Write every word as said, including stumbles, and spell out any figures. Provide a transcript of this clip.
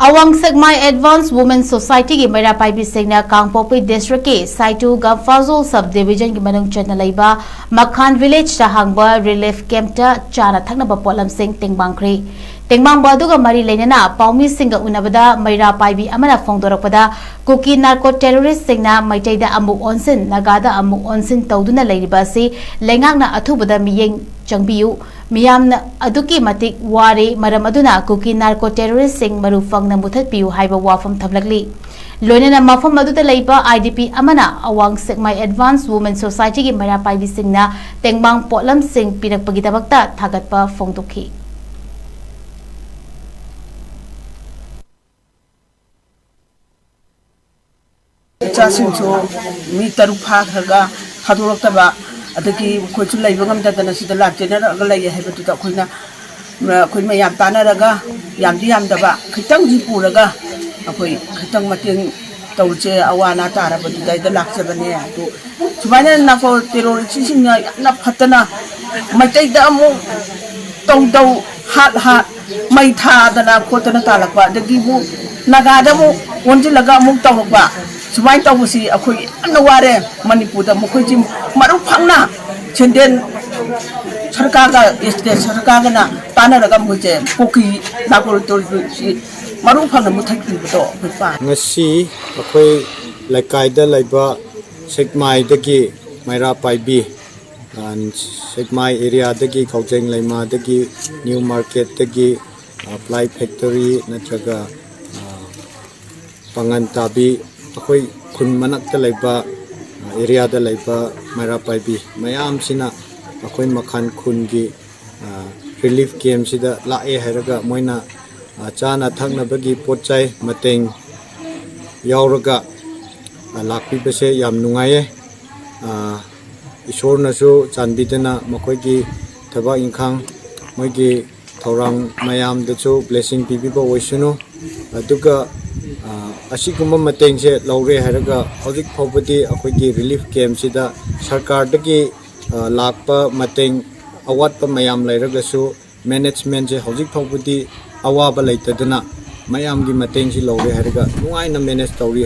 ꯑꯋꯥꯡ ꯁꯦꯛꯃꯥꯏ advance women ꯁꯣꯁꯥꯏꯇꯤꯒꯤ ꯃꯩꯔꯥ ꯄꯥꯏꯕꯤꯁꯤꯡꯅ ꯀꯥꯡꯄꯣꯛꯄꯤ ꯗꯤꯁꯇ꯭ꯔꯤꯛꯀꯤ ꯁꯥꯏꯇꯨ ꯒꯝꯐꯥꯖꯣꯜ sub ꯗꯤꯕꯤꯖꯟꯒꯤ ꯃꯅꯨꯡ ꯆꯟꯅ ꯂꯩꯕ ꯃꯈꯥꯟ ꯚꯤꯂꯦꯖꯇ ꯍꯥꯡꯕ ꯔꯤꯂꯤꯐ ꯀꯦꯝꯞꯇ ꯆꯥꯅ ꯊꯛꯅꯕ ꯄꯣꯠꯂꯝꯁꯤꯡ ꯇꯦꯡꯕꯥꯡꯈ꯭ꯔꯦ꯫ ꯇꯦꯡꯕꯥꯡꯕ ꯑꯗꯨꯒ ꯃꯔꯤ ꯂꯩꯅꯅ ꯄꯥꯎꯃꯤꯁꯤꯡꯒ ꯎꯅꯕꯗ ꯃꯩꯔꯥ ꯄꯥꯏꯕꯤ ꯑꯃꯅ ꯐꯣꯡꯗꯣꯔꯛꯄꯗ, ꯀꯨꯀꯤ ꯅꯥꯔꯀꯣ ꯇꯦꯔꯣꯔꯤꯁꯁꯤꯡꯅ ꯃꯩꯇꯩꯗ ꯑꯃꯨꯛ ꯑꯣꯟꯁꯤꯟ, ꯅꯥꯒꯥꯗ ꯑꯃꯨꯛ ꯑꯣꯟꯁꯤꯟ ꯇꯧꯗꯨꯅ ꯂꯩꯔꯤꯕ ꯑꯁꯤ ꯂꯩꯉꯥꯛꯅ ꯑꯊꯨꯕꯗ ꯃꯤꯠꯌꯦꯡ ꯆꯪꯕꯤꯌꯨ꯫ ꯃꯤꯌꯥꯝꯅ ꯑꯗꯨꯛꯀꯤ ꯃꯇꯤꯛ ꯋꯥꯔꯦ, ꯃꯔꯝ ꯑꯗꯨꯅ ꯀꯨꯀꯤ ꯅꯥꯔꯀꯣ ꯇꯦꯔꯣꯔꯤꯁꯁꯤꯡ ꯃꯔꯨ ꯐꯪꯅ ꯃꯨꯊꯠꯄꯤꯌꯨ ꯍꯥꯏꯕ ꯋꯥꯐꯝ ꯊꯝꯂꯛꯂꯤ꯫ ꯂꯣꯏꯅꯅ ꯃꯐꯝ ꯑꯗꯨꯗ ꯂꯩꯕ ꯑꯥꯏ ꯗꯤ ꯄꯤ ꯑꯃꯅ ꯑꯋꯥꯡ ꯁꯦꯛꯃꯥꯏ ꯑꯦꯗꯚꯥꯟꯁ ꯋꯨꯃꯦꯟ ꯁꯣꯁꯥꯏꯇꯤꯒꯤ ꯃꯩꯔꯥ ꯄꯥꯏꯕꯤꯁꯤꯡꯅ ꯇꯦꯡꯕꯥꯡ ꯄꯣꯠꯂꯝꯁꯤꯡ ꯄꯤꯔꯛꯄꯒꯤꯗꯃꯛꯇ ꯊꯥꯒꯠꯄ ꯐꯣꯡꯗꯣꯛꯈꯤ꯫ ꯏꯆꯥꯁꯤꯡꯁꯨ ꯃꯤ ꯇꯔꯨꯛ ꯐꯥꯈ꯭ꯔꯒ ꯊꯥꯗꯣꯔꯛꯇꯕ, ꯑꯗꯒꯤ ꯑꯩꯈꯣꯏꯁꯨ ꯂꯩꯕ ꯉꯝꯗꯗꯅ ꯁꯤꯗ ꯂꯥꯛꯆꯅꯔꯛꯑꯒ ꯂꯩꯌꯦ ꯍꯥꯏꯕꯗꯨꯗ ꯑꯩꯈꯣꯏꯅ, ꯑꯩꯈꯣꯏ ꯃꯌꯥꯝ ꯇꯥꯟꯅꯔꯒ, ꯌꯥꯝꯗꯤ ꯌꯥꯝꯗꯕ, ꯈꯤꯇꯪꯗꯤ ꯄꯨꯔꯒ ꯑꯩꯈꯣꯏ ꯈꯤꯇꯪ ꯃꯇꯦꯡ ꯇꯧꯁꯦ, ꯑꯋꯥ ꯑꯅꯥ ꯇꯥꯔꯕꯗꯨꯗ ꯑꯩꯗ ꯂꯥꯛꯆꯕꯅꯦ꯫ ꯑꯗꯨ ꯁꯨꯃꯥꯏꯅ ꯅꯥꯔꯀꯣ ꯇꯦꯔꯣꯔꯤꯁꯁꯤꯡꯅ ꯌꯥꯝꯅ ꯐꯠꯇꯅ ꯃꯩꯇꯩꯗ ꯑꯃꯨꯛ ꯇꯧ ꯇꯧ, ꯍꯥꯠ ꯍꯥꯠ, ꯃꯩ ꯊꯥꯗꯅ ꯈꯣꯠꯇꯅ ꯇꯥꯜꯂꯛꯄ, ꯑꯗꯒꯤ ꯑꯃꯨꯛ ꯅꯥꯒꯥꯗ ꯑꯃꯨꯛ ꯑꯣꯟꯁꯤꯜꯂꯒ ꯑꯃꯨꯛ ꯇꯧꯔꯛꯄ, ꯁꯨꯃꯥꯏꯅ ꯇꯧꯕꯁꯤ ꯑꯩꯈꯣꯏ ꯌꯥꯝꯅ ꯋꯥꯔꯦ꯫ ꯃꯅꯤꯄꯨꯔꯗ ꯃꯈꯣꯏꯁꯤ ꯃꯔꯨ ꯐꯪꯅ ꯁꯦꯟꯗꯦꯟ ꯁꯔꯀꯥꯔꯒ, ꯁ꯭ꯇꯦꯠ ꯁꯔꯀꯥꯔꯒꯅ ꯇꯥꯟꯅꯔꯒ ꯃꯣꯏꯁꯦ ꯀꯨꯀꯤ ꯅꯥꯔꯀꯣ ꯇꯦꯔꯣꯔꯤꯁꯁꯤ ꯃꯔꯨ ꯐꯪꯅ ꯃꯨꯊꯠꯄꯤꯕꯗꯣ ꯑꯩꯈꯣꯏ ꯄꯥꯝꯃꯤ꯫ ꯉꯁꯤ ꯑꯩꯈꯣꯏ ꯂꯩꯀꯥꯏꯗ ꯂꯩꯕ ꯁꯦꯛꯃꯥꯏꯗꯒꯤ ꯃꯩꯔꯥ ꯄꯥꯏꯕꯤ, ꯑ, ꯁꯦꯛꯃꯥꯏ ꯑꯦꯔꯤꯌꯥꯗꯒꯤ, ꯈꯧꯖꯦꯡ ꯂꯩꯃꯥꯗꯒꯤ, ꯅ꯭ꯌꯨ ꯃꯥꯔꯀꯦꯠꯇꯒꯤ, ꯑ, ꯄ꯭ꯂꯥꯏ ꯐꯦꯛꯇꯔꯤ ꯅꯠꯇ꯭ꯔꯒ, ꯑ, ꯄꯥꯉꯟ ꯇꯥꯕꯤ, ꯑꯩꯈꯣꯏ ꯈꯨꯟ ꯃꯅꯥꯛꯇ ꯂꯩꯕ, ꯑ, ꯑꯦꯔꯤꯌꯥꯗ ꯂꯩꯕ ꯃꯩꯔꯥ ꯄꯥꯏꯕꯤ ꯃꯌꯥꯝꯁꯤꯅ ꯑꯩꯈꯣꯏ ꯃꯈꯥꯟ ꯈꯨꯟꯒꯤ, ꯑ, ꯔꯤꯂꯤꯐ ꯀꯦꯝꯁꯤꯗ ꯂꯥꯛꯑꯦ ꯍꯥꯏꯔꯒ ꯃꯣꯏꯅ, ꯑ, ꯆꯥꯅ ꯊꯛꯅꯕꯒꯤ ꯄꯣꯠ ꯆꯩ ꯃꯇꯦꯡ ꯌꯥꯎꯔꯒ, ꯑ, ꯂꯥꯛꯄꯤꯕꯁꯦ ꯌꯥꯝ ꯅꯨꯡꯉꯥꯏꯌꯦ꯫ ꯑ, ꯏꯁꯣꯔꯅꯁꯨ ꯆꯥꯟꯕꯤꯗꯨꯅ ꯃꯈꯣꯏꯒꯤ ꯊꯕꯛ ꯏꯪꯈꯥꯡ, ꯃꯣꯏꯒꯤ ꯊꯧꯔꯥꯡ ꯃꯌꯥꯝꯗꯁꯨ ꯕ꯭ꯂꯦꯁꯤꯡ ꯄꯤꯕꯤꯕ ꯑꯣꯏꯁꯅꯨ꯫ ꯑꯗꯨꯒ, ꯑ, ꯑꯁꯤꯒꯨꯝꯕ ꯃꯇꯦꯡꯁꯦ ꯂꯧꯔꯦ ꯍꯥꯏꯔꯒ ꯍꯧꯖꯤꯛ ꯐꯥꯎꯕꯗꯤ ꯑꯩꯈꯣꯏꯒꯤ ꯔꯤꯂꯤꯐ ꯀꯦꯝꯁꯤꯗ ꯁꯔꯀꯥꯔꯗꯒꯤ, ꯑ, ꯂꯥꯛꯄ ꯃꯇꯦꯡ ꯑꯋꯥꯠꯄ ꯃꯌꯥꯝ ꯂꯩꯔꯒꯁꯨ ꯃꯦꯅꯦꯖꯃꯦꯟꯁꯦ ꯍꯧꯖꯤꯛ ꯐꯥꯎꯕꯗꯤ ꯑꯋꯥꯕ ꯂꯩꯇꯗꯅ ꯃꯌꯥꯝꯒꯤ ꯃꯇꯦꯡꯁꯤ ꯂꯧꯔꯦ ꯍꯥꯏꯔꯒ ꯅꯨꯡꯉꯥꯏꯅ ꯃꯦꯅꯦꯖ ꯇꯧꯔꯤ